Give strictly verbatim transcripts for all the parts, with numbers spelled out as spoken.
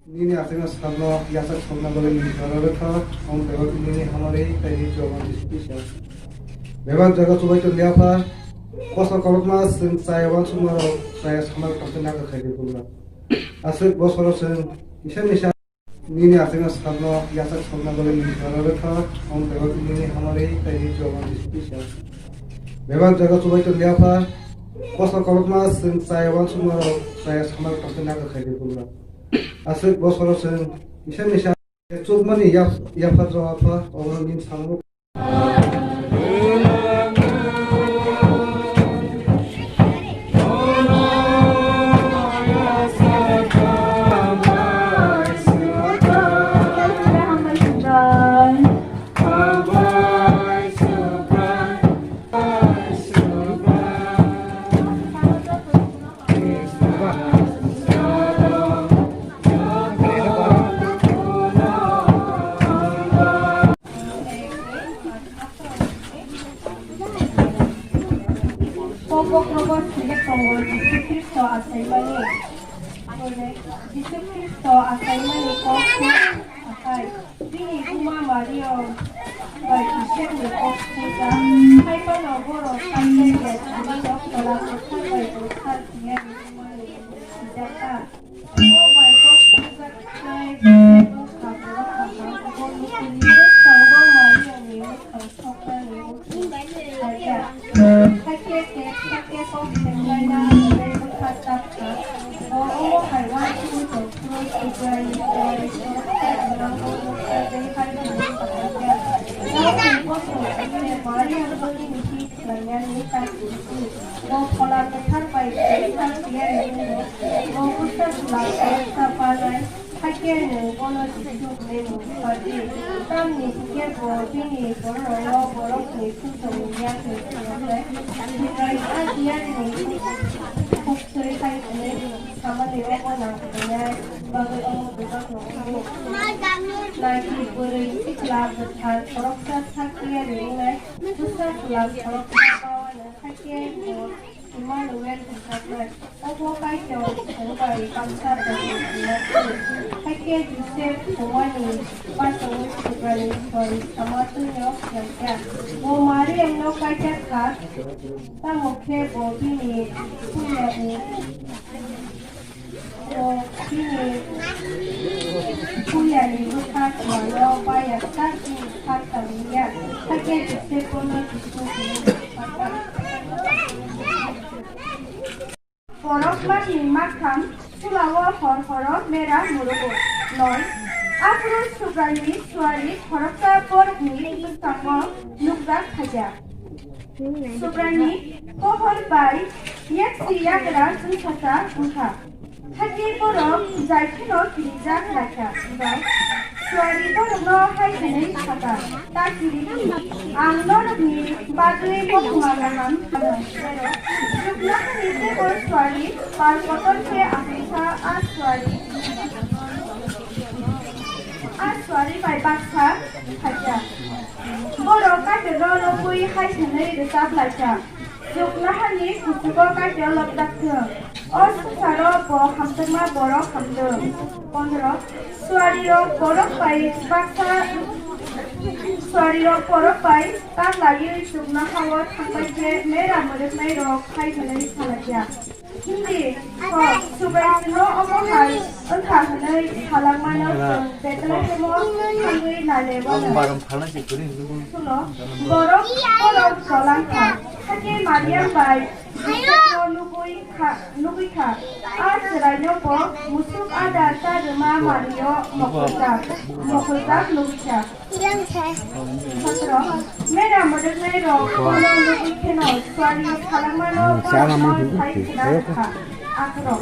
Nini aswkno sakno yachak sokna bagwi nini jora rwkha, omo bebak nini hamari tei nini chubachu kisa. Bebak jaga chubai tong liya pha, kosto kolokma chwng chaya uansukmarok chaya samar tongthai nangkha khaidi bugra. Aswk bosoro chwng kisa misa nini aswkno sakno yachak sokna bagwi nini jora rwkha, omo bebak nini hamari tei nini chubachu kisa. Bebak jaga chubai tong liya pha, kosto kolokma chwng chaya uansukmarok chaya samar tongthai nangkha khaidi bugra. Aswk bosoro chwng misa misa chukmani yap-, yapha jora pha, obo nini samung. Kokborok tongo Jisu Khristo achaimani. Jisu Khristo achaimani kok khe akai. Bini buma Maria bai Josepni kok sujak, hai phano borok kaisa ya thani rok tola kwthar bai bwthar phiya rimani sijak kha. Bo bai kok sujak khe Josep wngkha borok kaham, bo lukurni bwskango Mariani mwkhang soknani muchung khaijak. Hakhe khe, hakhe kok senglaina hwnwi bwkha chap kha. Bo omo hai uansugwi tong phuru Subraiyung Suari khoroksa jwnangno muksa tei hai hwnwi sakha khe, Nokni bosong Josep Maria bwrwini thik khlainani ta sidi. Bo Phola Kwthar bai tei ta phiya ri wngo. Bo bwsa chwla khoroksa panai. Hakhe nwng bono Jisu hwnwi mung sadi, tamni hwnkhe bo bini bororokno borokni khungthokni yakni phiyoknai. Jibrai a diyarni khuksui hai hwnwi samani omo nang khlainai bagwi omo bebakno wngo. Naki bwrwi sikla bwthar khoroksa sak diyarni wngnai, bwsa chwla khoroksa bawano hakhe bo Emmanuel hwnjaknai. Obo Kaitor chwng bai baksa tongwi tongma se. Hakhe Josep thumani bachogwi Subraiyung Isor sama twino khlaijak. Bo Mariamno kaijakha, tamo khe bo bini puilani, bo bini puilani bwkha kwmano baya sak bini sak tangwi ya. Hakhe Josep bono Jisu hwnwi sakha. Borok mani maktham chulao hor horo mera murugo. Noi, aphuru Subraiyungni suari khoroksa borokni bwskango nukjak khaijak. Subraiyungni pohor bai yaksi yagra chwngsacha wngkha. Hakhe borok jai kheno kirijak laikha, hwnbai suari borokno hai hwnwi sakha, Ta kiri di, ang norokni bagwi kothoma kaham ano, pero chuknohani teibo suari pal kotor khe aphisa a suari, a suari bai baksa khaijak. Borok Kaitorno nugwi hai hwnwi rwchap laikha. Chuknohani kuchugo Kaitor lobjak thung. O swngcharo bo hamjakma borok hamjak. Pondro. Suarirok borok bai baksa, suarirok borok bai ta laiwi chuknohao thangbai khe mera mwrwknairok hai hwnwi salaiya. Hindi, ho, Subraiyungno omo hai wngkha hwnwi salangmano chwng Bethlehemo thangwi nailaiwano. Sulo, borok, borok jolangkha, hakhe Mariam bai Josepno nugwi kha, nugwi kha. A chwraino bo musuk adar ta rwma manwio mokoljak, mokoljak nugwi kha. Sotro, mera mwrwknairok bono nugwi kheno suari salangmano borokno sai khna kha. Akhoro,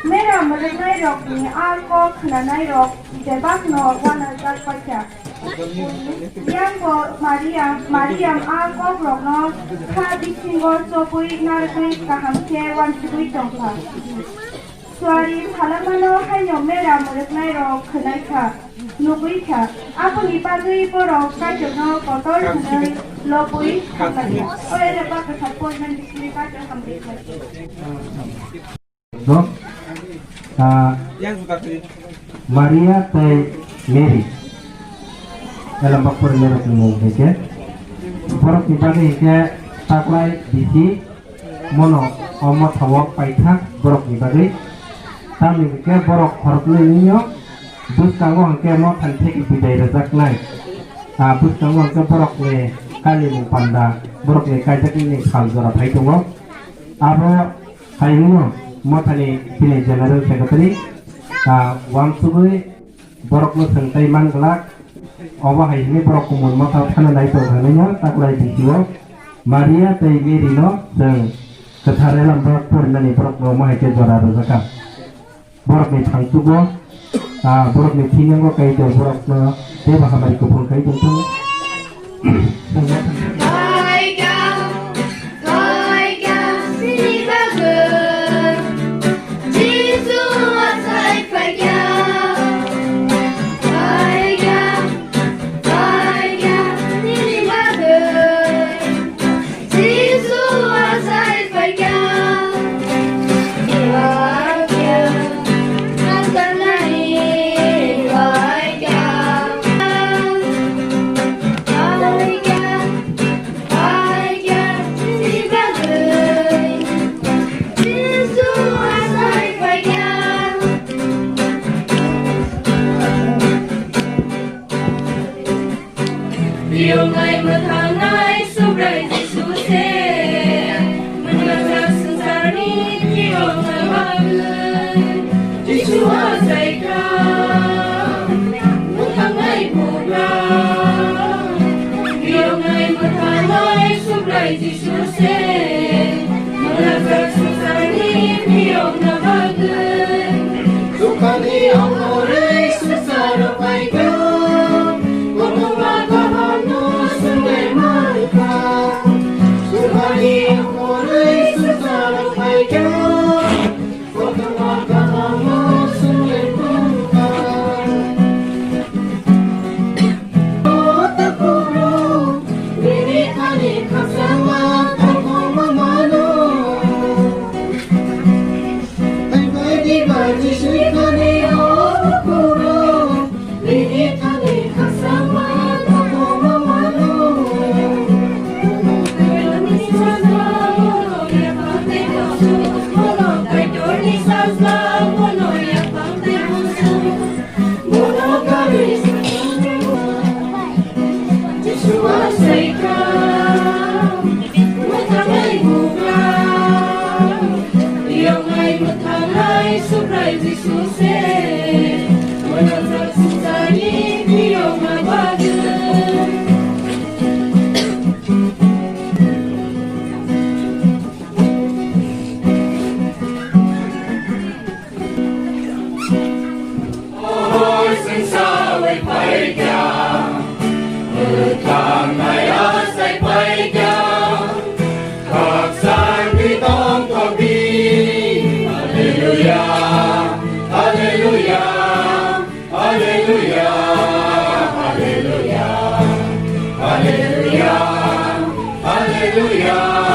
mera mwrwknairokni a kok khnanairok bebakno uanajak paikha. Yang bo Mariam, Mariam a kokrokno kha bisingo chobwi narwgwi kaham khe uansugwi tongkha. Suari salangmano haino mera mwrwknairok khwnaikha, nugwikha. Aboni bagwi borok Kaitorno kotor hwnwi lobwi thanglaikha. O ere bak kwthar poimani bisingo Kaitor hamrikha. No? Ah, Maria tei Mary. Elambak porimarokni mung hinkhe, borokni bagwi hinkhe taklai bisi mono o mothao paithak borokni bagwi. Tamni hinkhe borok khoroknwi nino bwskango hinkhe mothani theke bidai rwjaknai. Ah, bwskango hinkhe borokni kalimung panda, borokni kaijaknini sal jora phai tongo. Abo hai hwnno mothani chini General Secretary, ah, uansugwi borokno swng tei man glak. Obo hai hwnwi borok kumun motha thana nai tong thangnaino taklai bisio Maria tei Mary no chwng kwthar elambak porinani borokno omo hai khe jora rwjakha. Borokni thangchugo, ah, borokni thwiyango Kaitor borokno teibo hamari kuphur khai tongthung. Phaikha, phaikha, sini bagwi Jisu asai phaikha. Phaikha, phaikha, sini bagwi Jisu asai phaikha. Phaikha, asai phaikha. Phaikha, phaikha, sini bagwi Jisu asai phaikha. Biyongnai mwthangnai Subrai Jisu se, mwnajak swngcharni biyongna bagwi Jisu achaikha, mwthangnai bugra. Biyongnai mwthangnai Subrai Jisu se, mwnajak swngcharni biyongna bagwi. Dukhani ongorwi swngcharo phaikha, kothoma kahamno swngwi mankha. Dukhani ongorwi swngcharo phaikha, kothoma kahamno swngwi mankha. O takhukno bini thani khakchangma tongthokma mano. Tei baidi baidi swi thani o takhukno bini thani khakchangma tongthokma mano. Bono karwi Jisu achaikha, mwthangnai bugra, yoknai mwthangnai Subrai Jisu se, mwnajak swngcharni biyongna bagwi. Hor swngsawi phaikha, mwthangnai achai phaikha, khakchangwi tongthokdi. Hallelujah, hallelujah, hallelujah, hallelujah, hallelujah, hallelujah.